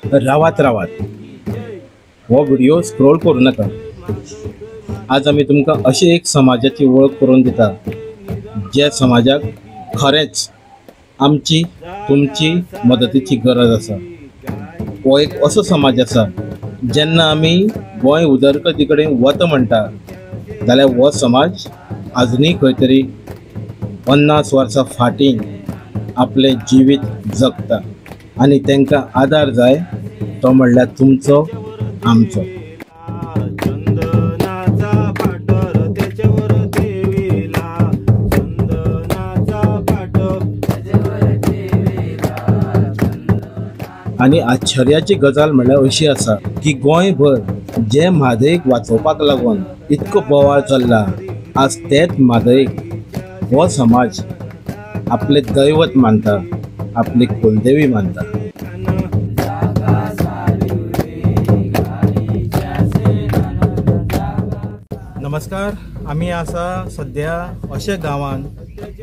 रावात रावात हो व्हिडिओ स्क्रोल करू नका। आज आमी तुमकां अशी एक समाजाची वळख करून दिता ज्या समाजाक खरेंच आमची तुमची मदतीची गरज आसा। हो एक असो समाज आसा जेन्ना आमी गोंय उदरगती कडेन वता म्हणटा जाल्यार हो समाज आजुनूय खंय तरी 50 वर्सां फाटीं आपलें जिवीत जगता आनी तांकां आदार जाय तो म्हणल्यार तुमचो आमचो। आनी आश्चर्याची गजाल म्हणल्यार अशी आसा की गोंयभर जे म्हादयक वाचोवपाक लागून इतको बोवाळ चल्ला, आज तेच म्हादयक हो समाज आपले दैवत मानता, आपली कुलदेवी मानता। नमस्कार, आमी आसा सद्या अशे गांवान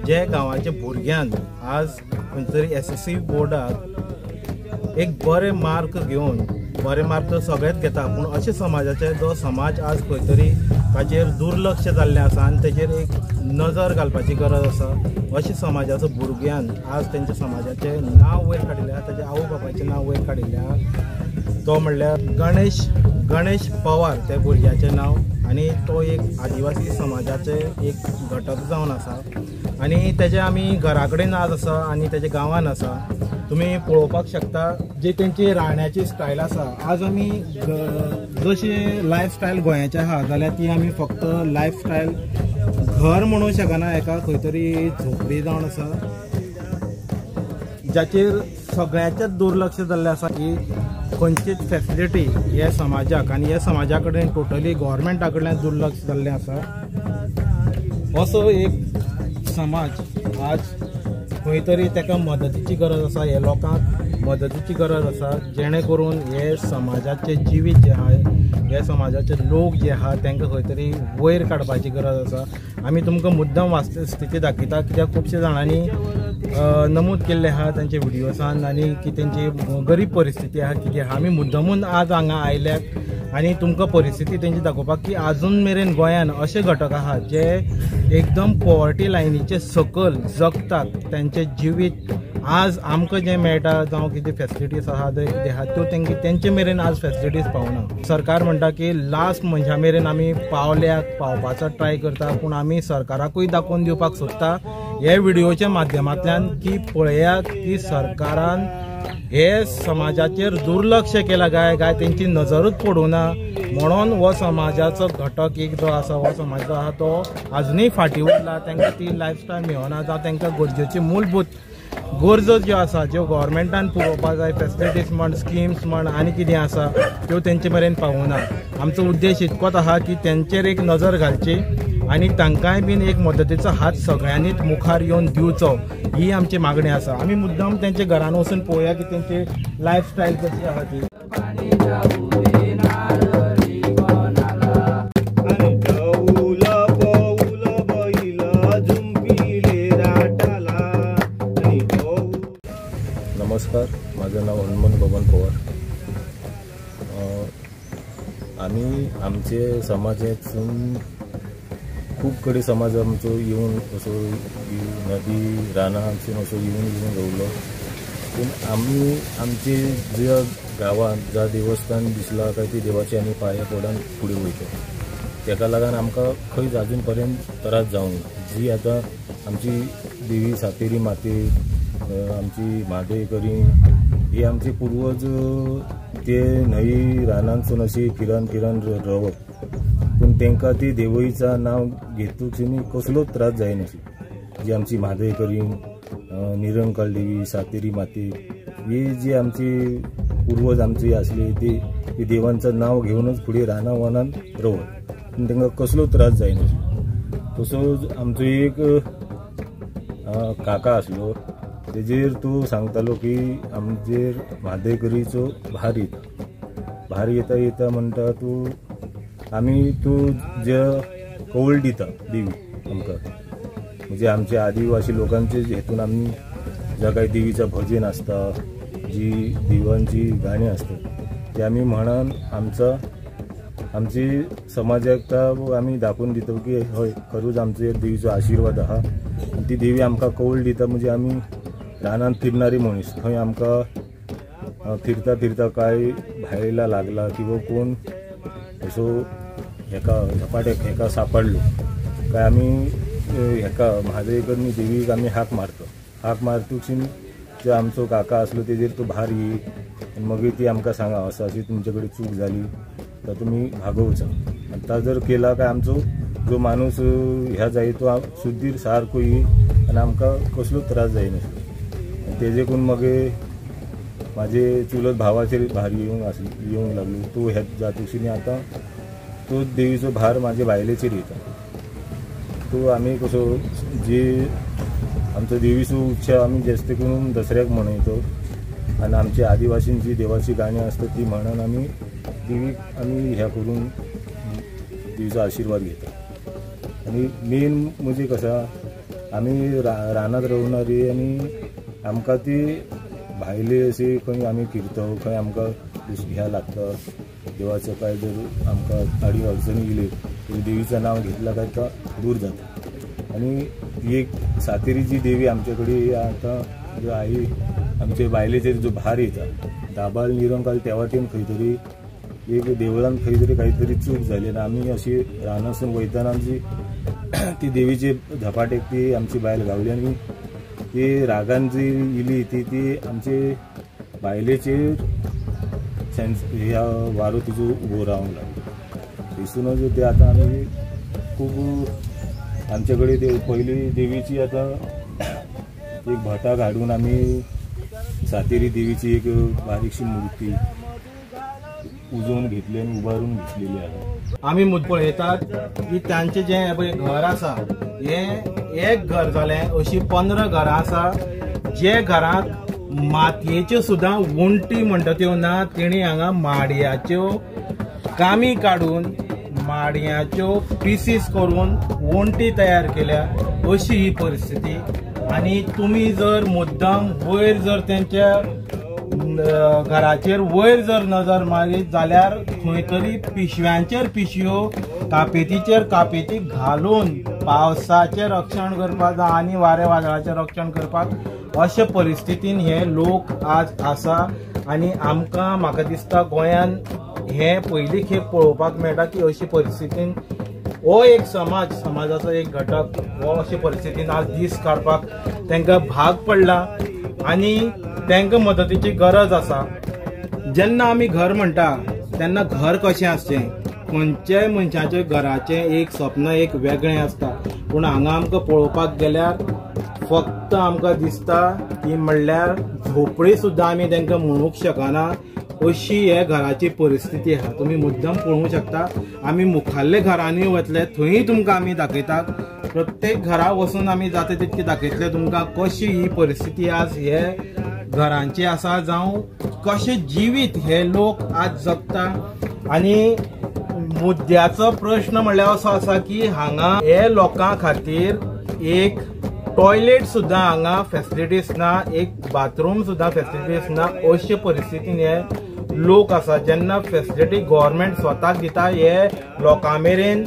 जे गांवाचे भुरग्यान आज खंय तरी SSC बोर्डाक एक बरे मार्क घेवन, बरे मार्क सगळेच घेता पूण अशे समाजाचे जो समाज आज खंय तरी ताचेर दुर्लक्ष जाल्लें आसा आनी तेजेर एक नजर घालपाची गरज आसा। अशे समाजाचो भुरग्यान आज तेंच्या समाजाचें नांव वयर काडिल्लें आसा, ताच्या आवय बापायचें नांव वयर काडिल्लें आसा। तो म्हणल्यार गणेश पवार त्या भुरग्याचें नांव आनी तो एक आदिवासी समाजाचे एक घटक जावन आसा आनी तेजे आमी घरा कडेन आज आसा आनी तेजे गांवान आसा। तुमी पळोवपाक शकता जी तेंची राहण्याची स्टायल आसा। आज आमी जशी लायफस्टायल गोंयाची आसा जाल्यार ती आमी फक्त लायफस्टायल घर म्हणूंक शकना, एका खंय तरी झोपडी जावन आसा जाचेर सगळ्याचेच दुर्लक्ष जाल्लें आसा की खंयचीच फेसिलिटी ह्या समाजाक आनी ह्या समाजा कडेन टोटली गव्हर्मेंटा कडल्यान दुर्लक्ष जाल्लें आसा। असो एक समाज आज खंय तरी ताका मदतीची गरज आसा, हे लोकांक मदतीची गरज आसा जेणे करून हे समाजाचे जिवीत जे आहा, हे समाजाचे लोक जे आहा तांकां खंय तरी वयर काडपाची गरज आसा। आमी तुमकां मुद्दम वास्तुस्थिती दाखयता कित्याक खुबशे जाणांनी नमूद केल्ले आहा तांचे व्हिडियोसान आनी की तेंची गरीब परिस्थिती आहा कितें आहा। आमी मुद्दमून आज हांगा आयल्यात आनी तुमकां परिस्थिती तेंची दाखोवपाक की आजून मेरेन गोंयान अशे घटक आहा जे एकदम पॉवर्टी लायनीचे सकयल जगतात, तेंचें जिवीत आज आमकां जें मेळटा जावं कितें फेसिलिटीज आहा कितें आहा त्यो तेंकां तेंचे मेरेन आज फेसिलिटीज पावना। सरकार म्हणटा की लास्ट मनशा मेरेन आमी पावल्याक पावपाचो ट्राय करता पूण आमी सरकाराकूय दाखोवन दिवपाक सोदता हे व्हिडियोच्या माध्यमांतल्यान की पळयात की सरकारान हे समाजाचेर दुर्लक्ष केलां काय काय तेंची नजरूच पडूं ना म्हणून हो समाजाचो घटक एक जो आसा हो समाज जो आसा तो आजुनूय फाटीं उरला। तांकां ती लायफस्टायल मेळना जावं तांकां गरजेची मूलभूत गरजो ज्यो आसा ज्यो गव्हर्मेंटान पुरोवपाक जाय फेसिलिटीज म्हण स्किम्स म्हण आनी कितें आसा त्यो तेंचे मेरेन पावना। आमचो उद्देश इतकोच आसा की तेंचेर एक नजर घालची आनी तांकांय बीन एक मदतीचो हात सगळ्यांनीच मुखार येवन दिवचो ही आमची मागणी आसा। आमी मुद्दम तेंच्या घरान वचून पळोवया की तेंची लायफस्टायल कशी आसा ती। नमस्कार, माझं नाव हनुमंत बबन पवार। आमी आमचे समाजातून खूब कडेन समाज आमचो येवन असो नदी रानांतसून असो येवन येवन रावलो पूण आमी आमचे ज्या गांवांत ज्या देवस्थान दिसला काय ती देवाची आमी पांया पडून फुडें वयता, तेका लागून आमकां खंयच आजून पर्यंत त्रास जावंक ना। जी आतां आमची देवी सातेरी माते आमची म्हादय करी ही आमचे पुर्वज ते न्हंय रानांतसून अशी फिरन फिरन रावप पूण तांकां ती देवळीचा नांव घेतूच न्ही कसलोच त्रास जायनासलो। जी आमची म्हादय करी, निरंकाल देवी, सातेरी माते ही जी आमची पुर्वज आमची आसली ती देवांचं नांव घेवनच फुडें राना वनान रावत पूण तांकां कसलो त्रास जायनासलो। तसोच आमचो एक काका आसलो तेजेर तूं सांगतालो की आमचेर म्हादयकरीचो भार येता, भार येता येता म्हणटा तूं आमी तूं जे कवळ दिता देवी आमकां, म्हणजे आमचे आदिवासी लोकांचे हेतून आमी ज्या काही देवीचं भजन आसता जी देवांची गाणी आसतात ती आमी म्हणून आमचा आमची समाजाक आमी दाखोवन दिता की हय खरूच आमचे देवीचो आशिर्वाद आहा. ती देवी आमकां कौल दिता म्हणजे आमी रानांत फिरणारी मनीस थंय आमकां फिरता फिरता काय भायला लागला किंवा कोण असो हेका झपाट्याक हेका सापडलो काय आमी हेका म्हादय देवीक आमी हाक मारतो. हाक मारतूच जो आमचो काका आसलो तेजेर तो भार येई आनी मागीर ती आमकां सांगा असो अशी तुमचे कडेन चूक जाली तर तुमी भागोवचा. आनी ता जर केला काय आमचो जो माणूस ह्या जाई तो सुद्दीर सारको येई आनी आमकां कसलो त्रास जायनासलो. आनी तेजेकून मागीर म्हाजे चुलत भावाचेर भार येवंक येवंक लागलो. तो ह्या जातूक आतां तो देवीचो भार म्हाजे बायलेचेर येता. तो आमी कसो जे आमचो देवीचो उत्सव आमी जास्त करून दसऱ्याक मनयतो आनी आमची आदिवासींची देवाची गाणी आसतात ती म्हणून आमी देवीक आमी ह्या करून देवीचो आशिर्वाद घेता. आनी मेन म्हणजे कसं आमी रानांत रावणारी आनी आमकां ती भायले अशी खंय आमी फिरता खंय आमकां ह्या लागता देवाचो काय जर आमकां आडी अडचणी येयली तरी देवीचं नांव घेतलं काय तो दूर जाता. आनी एक सातेरीची देवी आमचे कडेन आतां जो आई आमचे बायलेचेर जो भार येता दाबाळ निरंकाल त्या वाटेन खंय तरी एक देवळान खंय तरी काहीतरी चूक जाली आनी आमी अशी रानासून वयतना आमची ती देवीचे झपाटेक ती आमची बायल गावली आनी ती रागान जी इली ती ती आमचे बायलेचेर ह्या वारो तिजो उबो रावंक लागलो. थंयसूनच ते आतां आमी खूब आमचे कडेन पयली देवीची आतां एक भटाक हाडून आमी सातेरी देवीची एक बारीकशी मूर्ती उजोवन घेतली आनी उबारून घेतलेली आहा. आमी पळयतात की तांचें जें पळय घर आसा हें एक घर जालें, अशीं 15 घरां आसा जे घरांक मातयेच्यो सुद्दां वण्टी म्हणटा त्यो ना, तेणी हांगा माडयाच्यो कामी काडून माडयांच्यो पिसीस करून वण्टी तयार केल्या. अशी ही परिस्थिती. आनी तुमी जर मुद्दम वयर जर तेंच्या घराचेर वयर जर नजर मारीत जाल्यार खंय तरी पिशव्यांचेर पिशव्यो, कापेतीचेर कापेती घालून पावसाचें रक्षण करपाक आनी वारें वादळाचें रक्षण करपाक अशे परिस्थितीन हे लोक आज आसा. आनी आमकां म्हाका दिसता गोंयान हे पयली खेप पळोवपाक मेळटा की अशी परिस्थितीन हो एक समाज, समाजाचो एक घटक हो अशे परिस्थितीन आज दीस काडपाक तांकां भाग पडला आनी तांकां मदतीची गरज आसा. जेन्ना आमी घर म्हणटा तेन्ना घर कशें आसचें, खंयच्याय मनशाचें घराचें एक स्वप्न एक वेगळें आसता, पूण हांगा आमकां पळोवपाक गेल्यार फक्त आमकां दिसता ती म्हणल्यार झोपडी सुद्दां आमी तांकां म्हणूंक शकना अशी हे घराची परिस्थिती आहा. तुमी मुद्दम पळोवंक शकता. आमी मुखाल्ले घरांनी वतले थंय तुमकां आमी दाखयतात. प्रत्येक घरा वचून आमी जाता तितकी दाखयतले तुमकां कशी ही परिस्थिती आज हे घरांची आसा, जावं कशें जिवीत हे लोक आज जगता. आनी मुद्द्याचो प्रश्न म्हणल्यार असो आसा की हांगा हे लोकां खातीर एक टॉयलेट सुद्दां हांगा फेसिलिटीज ना, एक बाथरूम सुद्दां फेसिलिटीज ना, अशे परिस्थितीन हे लोक आसा. जेन्ना फेसिलिटी गव्हर्मेंट स्वताक दिता हे लोकां मेरेन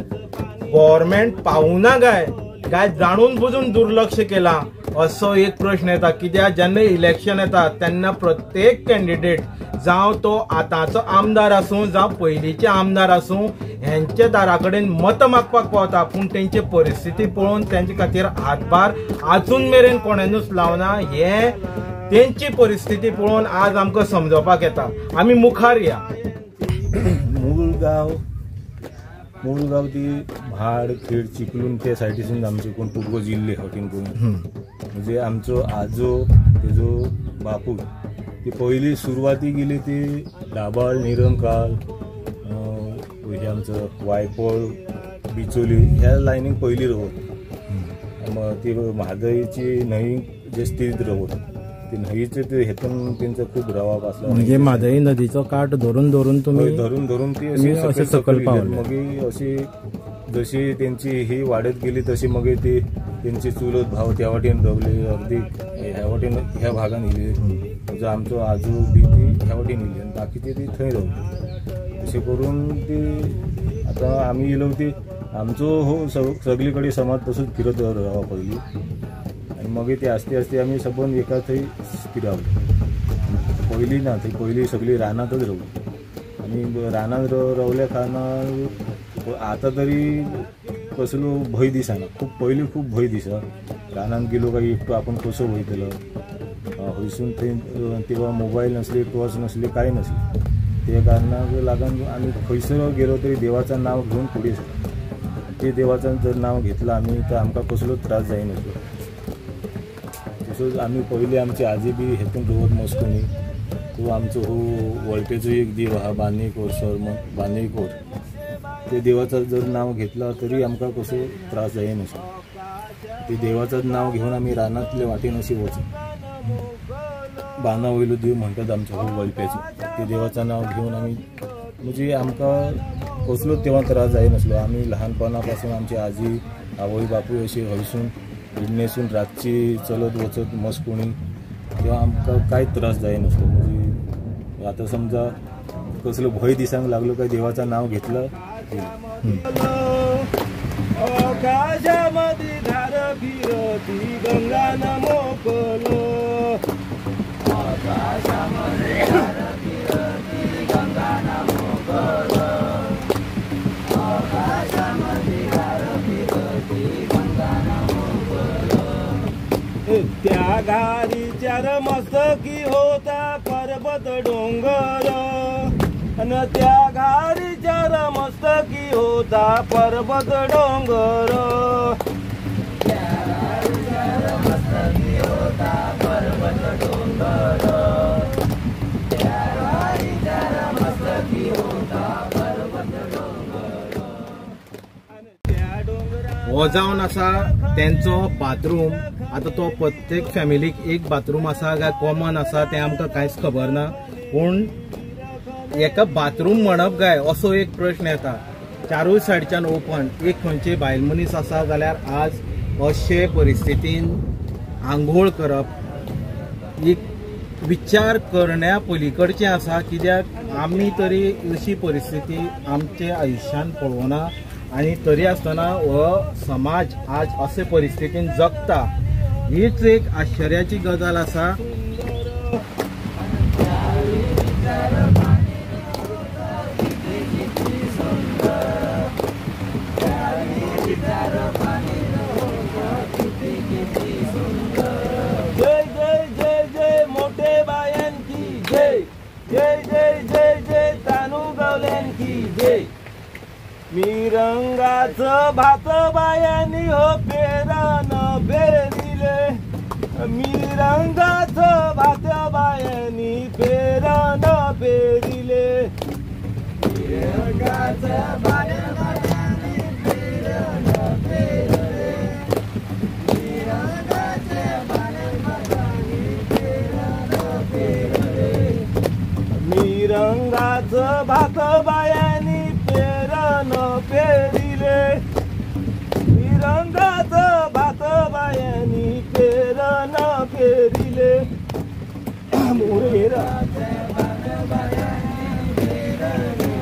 गव्हर्मेंट पावना काय काय जाणून बुजून दुर्लक्ष केलां असो एक प्रश्न येता. कित्याक जेन्ना इलेक्शन येता तेन्ना प्रत्येक कॅन्डिडेट जावं तो आतांचो आमदार आसूं जावं पयलींचे आमदार आसूं हेंच्या दारा कडेन मतां मागपाक पावता, पूण तेंची परिस्थिती पळोवन तेंचे खातीर हातभार आजून मेरेन कोणेनूच लावना. हे तेंची परिस्थिती पळोवन आज आमकां समजोवपाक येता. आमी मुखार या. मूळ गांव, मूळ गांव ती म्हाड खेड चिपळूण त्या सायडीसून आमचे कोण पूर्वज इल्ले हॉटीन करून, म्हणजे आमचो आजो तेजो बापूय ती पयली सुरवाती गेली ती दाबाळ निरंकाल हे आमचं वायपळ बिचोली ह्या लायनीक पयली रावत. मग ती म्हादयची न्हंय जे स्थितीत रावत ती न्हंयचे ते हेतून तेंचो खूब रावप आसलो. म्हणजे म्हादय नदीचो काठ धरून धरून तुमी धरून धरून ती अशी सकयल पावली. मागीर अशी जशी तेंची ही वाडत गेली तशी मागीर ती तेंची चुलत भाव त्या वाटेन रावली, अर्दी ह्या वाटेन ह्या भागान येयली. म्हजो आमचो आजो बी ती ह्या वटेन येयली आनी बाकीची ती थंय रावली. अशें करून ती आतां आमी येयलो ती आमचो हो सगळी कडेन समाज तसोच फिरत रावा पयली आनी मागीर ती आस्ते आस्ते आमी सबंद एका थंय फिरावले. पयलीं ना, थंय पयलीं सगळीं रानांतच रावली आनी रानांत रावल्या कारणान आतां तरी कसलो भंय दिसना. खूब पयलीं खूब भंय दिसा, रानांत गेलो काय एकटो आपूण कसो वयतलो हयसून थंय. तेव्हा मोबायल नासले, टॉर्च नासले, कांय नासले. ते कारणाक लागून आमी खंयसर गेलो तरी देवाचें नांव घेवन फुडें सरता. ते देवाचें जर नांव घेतलां आमी तर आमकां कसलो त्रास जायनासलो. तसोच आमी पयलीं आमची आजी बी हेतून रवत मस्कुनी तो आमचो हो वळपेचो एक देव आहा बांदेकोर सर म्हण बांदेकोर, ते देवाचं जर नांव घेतलं तरी आमकां कसो त्रास जायनासलो. ते देवाचं नांव घेवन आमी रानांतले वाटेन अशी वचून बांदा वयलो देव म्हणटात आमचो हो वळप्याचो, ते देवाचं नांव घेवन आमी म्हणजे आमकां कसलोच तेव्हा त्रास जायनासलो. आमी लहानपणा पासून आमची आजी आवय बापूय अशी हयसून पेडणेसून रातची चलत वचत मस्कुणी, तेव्हा आमकां कांय त्रास जायनासलो. म्हणजे आतां समजा कसलो भंय दिसांक लागलो काय देवाचं नाव घेतलं. आकाशामध्ये धार फिरती गंगा न मोकलो, आकाशामध्ये धार फिरती गंगा न मोकलो, आकाशामध्ये धार फिरती गंगा न मोकलो. त्या घारीच्या मस्तकी होता पर्वत डोंगर, अन त्या घारीच्या मस्तकी होता पर्वत डोंगर, त्या घारीच्या मस्तकी होता पर्वत डोंगर, त्या घारीच्या मस्तकी होता पर्वत डोंगर. हो जावन आसा तेंचो बाथरूम. आतां तो प्रत्येक फॅमिलीक एक बाथरूम आसा काय कॉमन आसा तें आमकां कांयच खबर ना, पूण एका बाथरूम म्हणप काय असो एक प्रश्न येता. चारूय सायडच्यान ओपन, एक खंयची बायल मनीस आसा जाल्यार आज अशे परिस्थितीन आंघोळ करप एक विचार करण्या पलीकडचें आसा. कित्याक आमी तरी अशी परिस्थिती आमच्या आयुश्यान पळोवना आनी तरी आसतना हो समाज आज अशे परिस्थितीन जगता, हीच एक आश्चर्याची गजाल आसा. जय जय जय जय मोठे बायन की जय, जय जय जय जय तानू गवल्यान की जय. मिरंगाचं भात बायांनी हो पेरान पेरिले, मिरंगाचं भात बायांनी पेरान पेरिले, मिरंगाचं भात बायांनी पेरान पेरिले, मिरंगाचे भात बायांनी पेरान पेरिले, मिरंगाचं भात बायांनी पेरान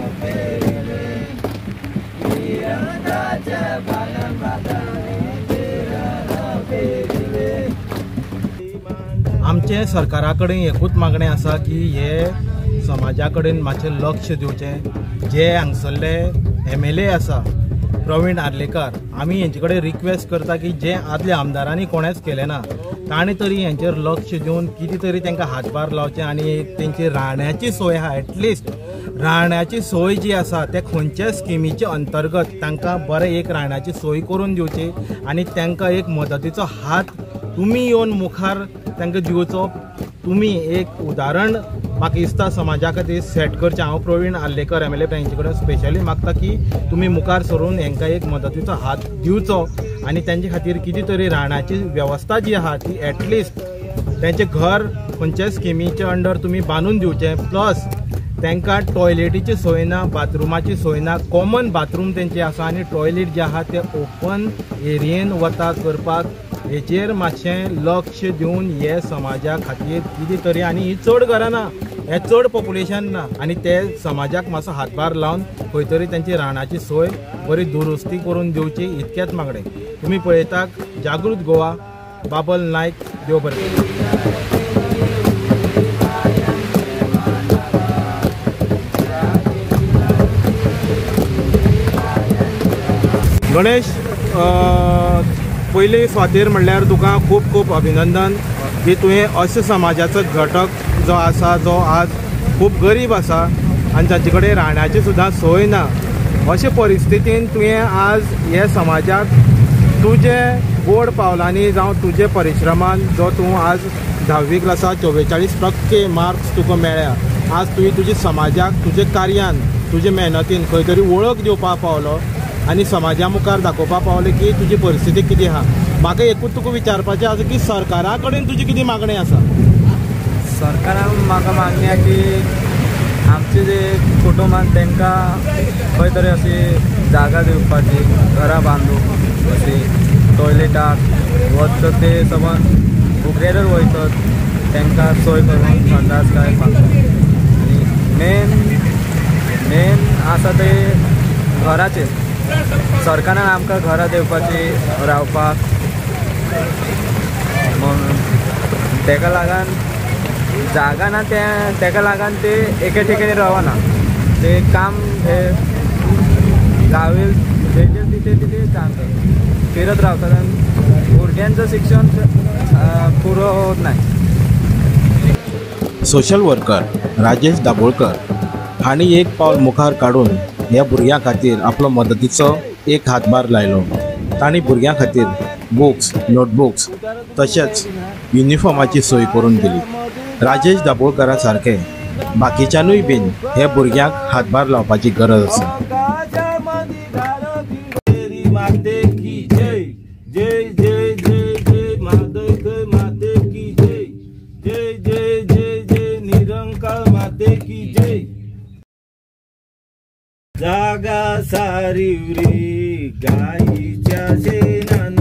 पेरिले, मिरंगाचं भात बायांनी पेरान पेरिले. आमचे सरकारा कडेन एकूच मागणें आसा की हे समाजा कडेन मातशें लक्ष दिवचें. जे हांगसरले MLA आसा प्रवीण आर्लेकर, आमी हेंचे कडेन रिक्वेस्ट करता की जे आदल्या आमदारांनी कोणेंच केलें ना ताणें तरी हेंचेर लक्ष दिवन कितें तरी तांकां हातभार लावचें आनी एक तेंची राहण्याची सोय आहा, एटलिस्ट राहण्याची सोय जी आसा ते खंयच्या स्किमीचे अंतर्गत तांकां बरें एक राहण्याची सोय करून दिवची आनी तांकां एक मदतीचो हात तुमी येवन मुखार तांकां दिवचो. तुमी एक उदाहरण म्हाका दिसता समाजा खातीर सेट करचें. हांव प्रवीण आर्लेकर MLA तांचे कडेन स्पेशली मागता की तुमी मुखार सरून हांकां एक मदतीचो हात दिवचो आनी तांचे खातीर कितें तरी राहण्याची वेवस्था जी आहा ती एटलिस्ट तांचें घर खंयच्याय स्किमीच्या अंडर तुमी बांदून दिवचें. प्लस तांकां टॉयलेटीची सोय ना, बाथरुमाची सोय ना, कॉमन बाथरूम तेंचे आसा आनी टॉयलेट जे आहा ते ओपन एरियेन वता करपाक हेचेर मातशें लक्ष दिवन हे समाजा खातीर कितें तरी, आनी ही चड घरां ना, हें चड पॉप्युलेशन ना, आनी ते समाजाक मातसो हातभार लावन खंय तरी तेंची राहण्याची सोय बरी दुरुस्ती करून दिवची, इतकेंच मागणें. तुमी पळयतात जागृत गोवा, बाबल नायक, देव बरें करूं. गणेश, पयली स्वातीर म्हणल्यार तुका खूब खूब अभिनंदन की तुवें अशा समाजाचो घटक जो आसा, जो आज खूब गरीब आसा आनी जांचे कडेन राहण्याची सुद्दां सोय ना, अशे परिस्थितीन तुवें आज हे समाजाक तुजे गोड पावलांनी जावं तुजे परिश्रमान जो तूं आज 10वी क्लासाक 44% मार्क्स तुका मेळ्ळ्या, आज तुवें तुजे समाजाक तुजे कार्यान तुजे मेहनतीन खंय तरी वळख दिवपाक पावलो आनी समाजा मुखार दाखोवपाक पावलें की तुजी परिस्थिती कितें आहा. म्हाका एकूच तुका विचारपाचें आसा की सरकारा कडेन तुजी कितें मागणी आसा? सरकारान म्हाका मागणी आसा की आमचे जे कुटुंबान तांकां खंय तरी अशी जागा दिवपाची, घरां बांदूंक, अशी टॉयलेटाक वचत ते समज उगड्यारच वयतात तांकां सोय करून संडास काय बांदूंक. आनी मेन मेन आसा ते घराचेर, सरकारान आमकां घरां दिवपाची रावपाक, म्हणून ताका लागून जागा ना, तेका लागून ते एके ठिकाणी रावना, ते काम हे गावी जे तिथे तिथे जातात फिरत रावतात आनी भुरग्यांचं शिक्षण पुरो होत नाही. सोशल वर्कर राजेश दाभोळकर हांणी एक पावल मुखार काडून ह्या भुरग्यां खातीर आपलो मदतीचो एक हातभार लायलो. तांणी भुरग्यां खातीर बुक्स, नोटबुक्स तशेंच युनिफॉर्माची सोय करून दिली. राजेश दाभोळकरा सारके बाकीच्यानूय बीन हे भुरग्यांक हातभार लावपाची गरज आसा. जागा सारिवरी गाईच्या शेणान,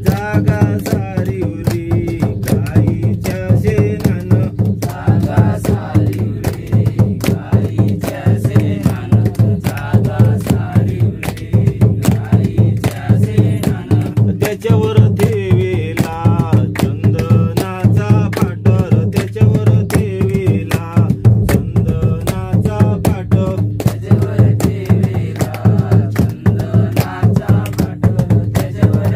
जागा सारिवरी गाईच्या शेणान, जागा सारिवरी गाईच्या शेणान, जागा सारिवरी गाईच्या शेणान. त्याच्यावर ठेविला चंदनाचा पाटर, त्याच्यावर ठेविला चंदनाचा पाटर, त्याच्यावर ठेविला चंदनाचा पाटर, त्याच्यावर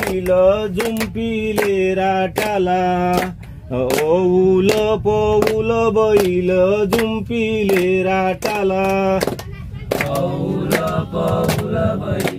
बैल जुंपिले राटाला, ओऊल पोऊल बैल जुंपिले राटाला, ओऊल पोऊल बैल